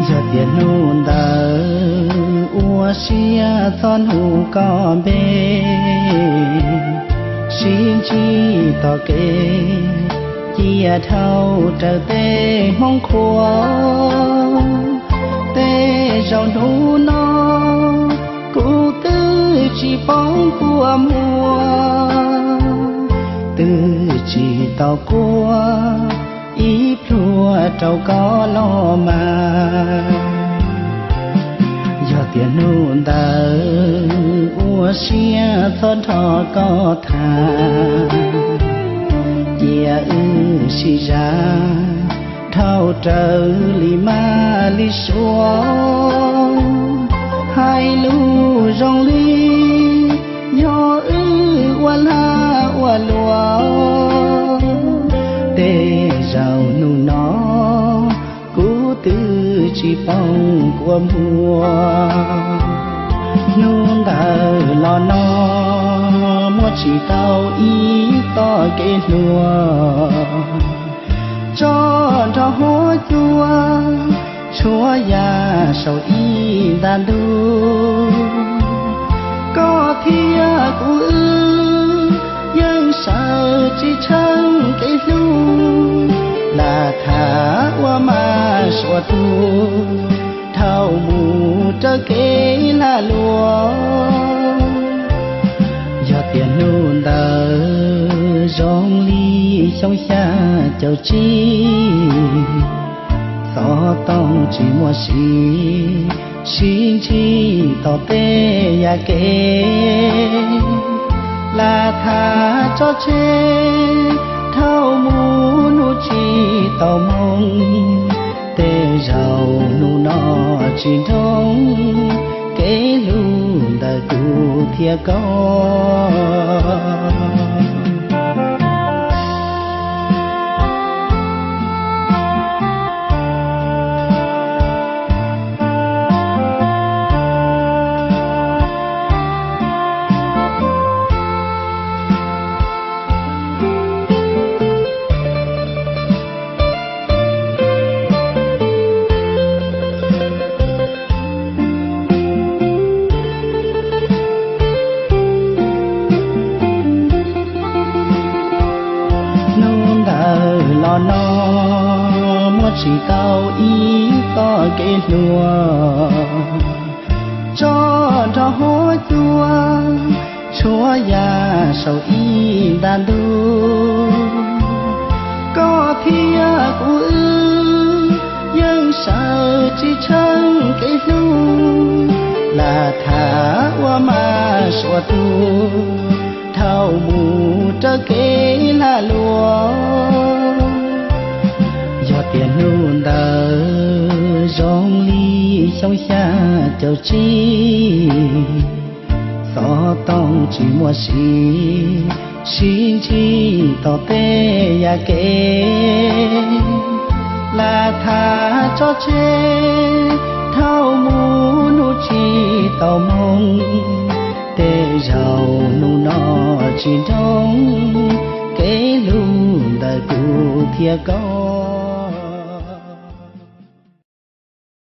Yog tias hnub ntawd ua siab txog hnub koj npe, sib ntsib tom kev, cia dhau raws tej hmoob qhua. Tej zaum hnub no kuv twb tsis paub kua muag, twb tsis tau quaj ib pluag rau koj los mas. Yog tias hnub ntawd ua siab txog nrho koj tham, cia wb sib zam dhau raws li maj li suav. Hais lus zoo li yog wb ua lag ua luam, tej zaum hnub no kuv twb tsis paub kua muag. Hnub ntawd los no muaj tsis tau ib txoj kev hluas, tso nrog huab cua tshuab ya saum ib nta ntug. Koj thiab kuv wb yeej sawv tsis tsheej kev hlub, lam tham ua mas suav tuag dhau mus raws kev lag luam. Yog tias hnub ntawd zoo li xyoo xya caum tsib, xov tooj tsis muaj siv, sib ntsib tom tej yam kev, lam tham tso tseg dhau mus hnub tsis tau moo. Tej zaum hnub no tsis nroo kev hlub ntawm kuv thiab koj. Hnub ntawd los no muaj tsis tau ib txoj kev hluas, tso nrog huab cua tshuab ya saum ib nta ntug. Koj thiab kuv wb yeej sawv tsis tsheej kev hlub, lam tham ua mas suav tuag dhau mus raws kev lag luam. Yog tias hnub ntawd zoo li xyoo xya caum tsib, xov tooj tsis muaj siv, sib ntsib tom tej yam kev, lam tham tso tseg dhau mus hnub tsis tau moo. Tej zaum hnub no tsis nroo kev hlub ntawm kuv thiab koj.